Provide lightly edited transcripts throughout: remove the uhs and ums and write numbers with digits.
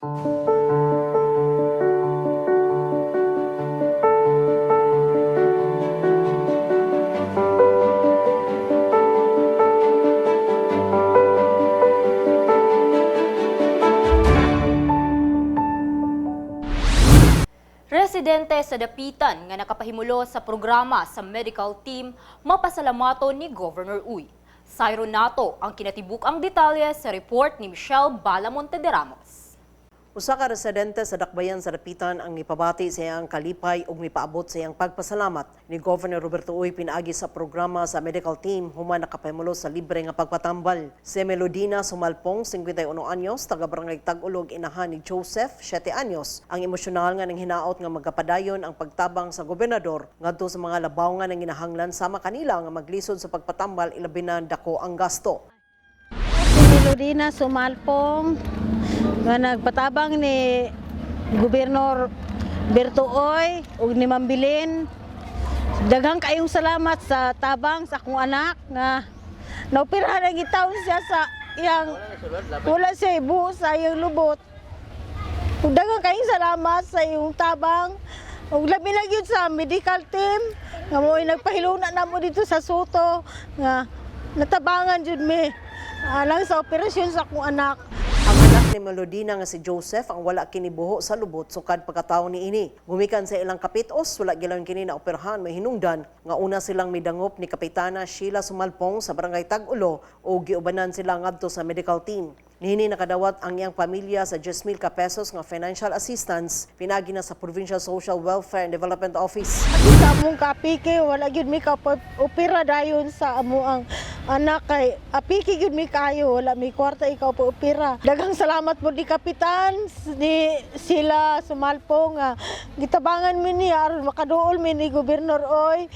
Residente sa Dapitan nga nakapahimulo sa programa sa medical team mapasalamato ni Governor Uy. Sayro nato ang kinatibuk-ang detalye sa report ni Michelle Bala Montederamos. Usa ka residente sa Dakbayan sa Dapitan ang nipabati sa iyang kalipay ug mipaabot sa iyang pagpasalamat ni Governor Roberto Uy pinaagi sa programa sa medical team human nakapahimulo sa libre nga pagpatambal. Si Melodina Sumalpong, 51 anyos, taga Barangay Tag-Ulo, inahan ni Joseph, 7 anyos, ang emosyonal nga nang hinaot nga magapadayon ang pagtabang sa gobernador ngadto sa mga labaw nga nanginahanglan sama kanila nga maglisod sa pagpatambal, ilabi na dako ang gasto. Si Melodina Sumalpong nga nagpatabang ni Gobernador Berto Uy ug ni Ma'am Bilin. Daghang kayong salamat sa tabang sa akong anak nga naoperahan ang gitawon siya sa iyang wala siya ibuo sa iyang lubot. Ug daghang kayong salamat sa iyong tabang. Ug labi na gyud sa medical team nga mo'y nagpahiluna namo dito sa Sotto nga natabangan jud mi alang sa operasyon sa akong anak. Ang anak ni Melodina nga si Joseph ang wala kini buho sa lubot sukad pagkatawo niini. Gumikan sa ilang kapitos, wala gilayon kini na operahan may hinungdan nga una silang midangop ni Kapitana Sheila Sumalpong sa Barangay Tag-Ulo o giubanan sila ngadto sa medical team. Niini nakadawat ang iyang pamilya sa 10,000 ka pesos nga financial assistance pinagi na sa Provincial Social Welfare and Development Office. Sa among kapiki, wala gyud mi ka opera dayon sa amo ang anak kay apiki gyud mi kayo, wala mi kwarta ikaw pa opera. Daghang salamat po ni Kapitan ni sila Sumalpo nga gitabangan mi niya aron makaduol mi ni Gobernador Uy.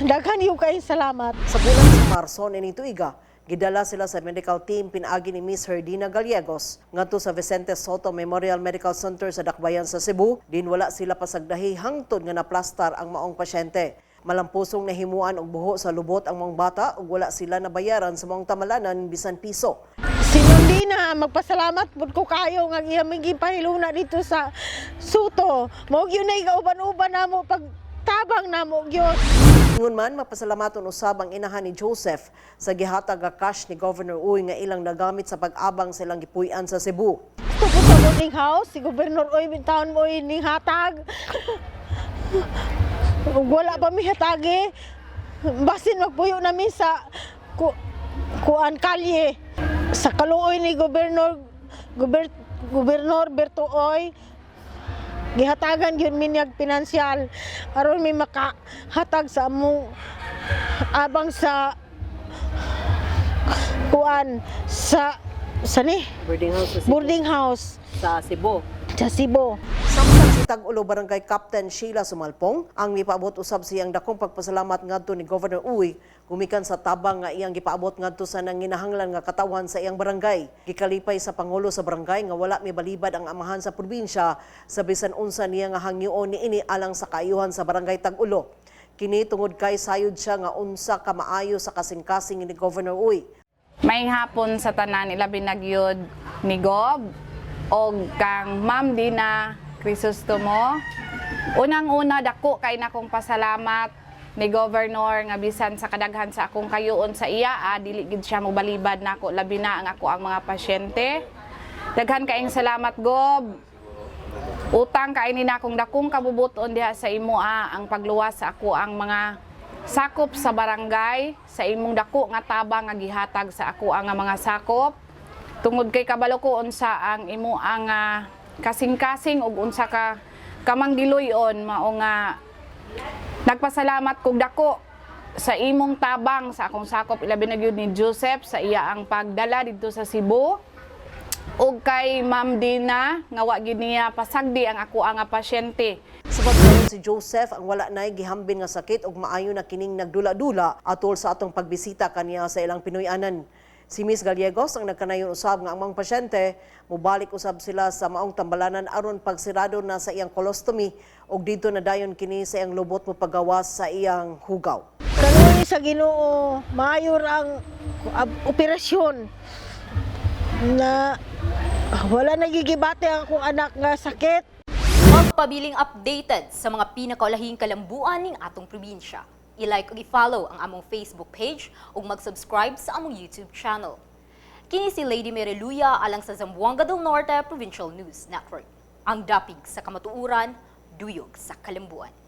Daghan yung kayong salamat. Sa bulan sa Marso nining tuiga, gidala sila sa medical team pinaagi ni Miss Herdina Gallegos ngadto sa Vicente Soto Memorial Medical Center sa Dakbayan sa Cebu. Din wala sila pasagdahi hangtod nga naplastar ang maong pasyente. Malampusong nahimuan og buho sa lubot ang maong bata ug wala sila nabayaran sa maong tamalanan bisan piso. Si Nundina, magpasalamat pud ko kayo nga iya ming gipahiluna dito sa Sotto. Mao gyud nay kauban-uban namo pag tabang namo gyud. Ingon man, mapasalamaton usab ang inahan ni Joseph sa gihatag nga cash ni Governor Uy nga ilang nagamit sa pag-abang sa ilang gipuy-an sa Cebu. Gusto ko sa boarding house, si Gobernador Uy, bintawon mo ning hatag. Ug wala pa mi hatagi. Basin magpuyo nami sa kuan kalye. Sa kaluoy ni Gobernador Berto Uy, gihatagan gyud mi niyag pinansyal aron mi makahatag sa among abang sa kuan sa ni Boarding house sa Cebu. Boarding house. Sa Cebu. Sa Cebu. Samtang si Tag-Ulo Barangay Captain Sheila Sumalpong ang mipaabot usab siyang dakong pagpasalamat ngadto ni Governor Uy gumikan sa tabang nga iyang gipaabot ngadto sa nanginahanglan nga katawhan sa iyang barangay. Gikalipay sa pangulo sa barangay nga wala mibalibad ang amahan sa probinsya sa bisan unsa niya nga hangyoon niini alang sa kaayuhan sa Barangay Tag-Ulo. Kini tungod kay sayod siya nga unsa ka maayo sa kasing-kasing ni Governor Uy. May hapon sa tanan, ilabi na gyud ni Gob og kang Ma'am Dina Crisostomo. Unang-una, dako kay nakong pasalamat ni Governor nga bisan sa kadaghan sa akong kayuon sa iya, dili gid siya mobalibad nako, labi na ang ako ang mga pasyente. Daghan kaayong salamat, Gob. Utang kay ni nakong dakong kabubuton diha sa imo ang pagluwas sa ako ang mga sakop sa barangay sa imong dako nga tabang nga gihatag sa ako ang mga sakop. Tungod kay kabalo ko unsa ang imo ang kasing-kasing ug unsa ka kamanggiluyon, mao nga nagpasalamat kog dako sa imong tabang sa akong sakop, ilabi na gyud ni Joseph sa iya ang pagdala didto sa Cebu ug kay Ma'am Dina nga wa gyud niya pasagdi ang ako ang pasyente. Sa pagkaron, si Joseph ang wala nay gihambin nga sakit ug maayo na kining nagdula-dula atol sa atong pagbisita kaniya sa ilang Pinoy-anan. Si Miss Gallegos ang nagkanayon usab nga ang mga pasyente mobalik usab sila sa maong tambalanan aron pagsirado na sa iyang colostomy ug didto na dayon kini sa iyang lubot mopagawas sa iyang hugaw. Kaluoy sa Ginoo, maayo ra ang operasyon na Wala nagigibati ang akong anak nga sakit. Magpabiling updated sa mga pinakaulahing kalambuan ning atong probinsya. I-like ug i-follow ang among Facebook page ug mag-subscribe sa among YouTube channel. Kini si Lady Mereluya alang sa Zamboanga del Norte Provincial News Network. Ang dapig sa kamatuoran, duyog sa kalambuan.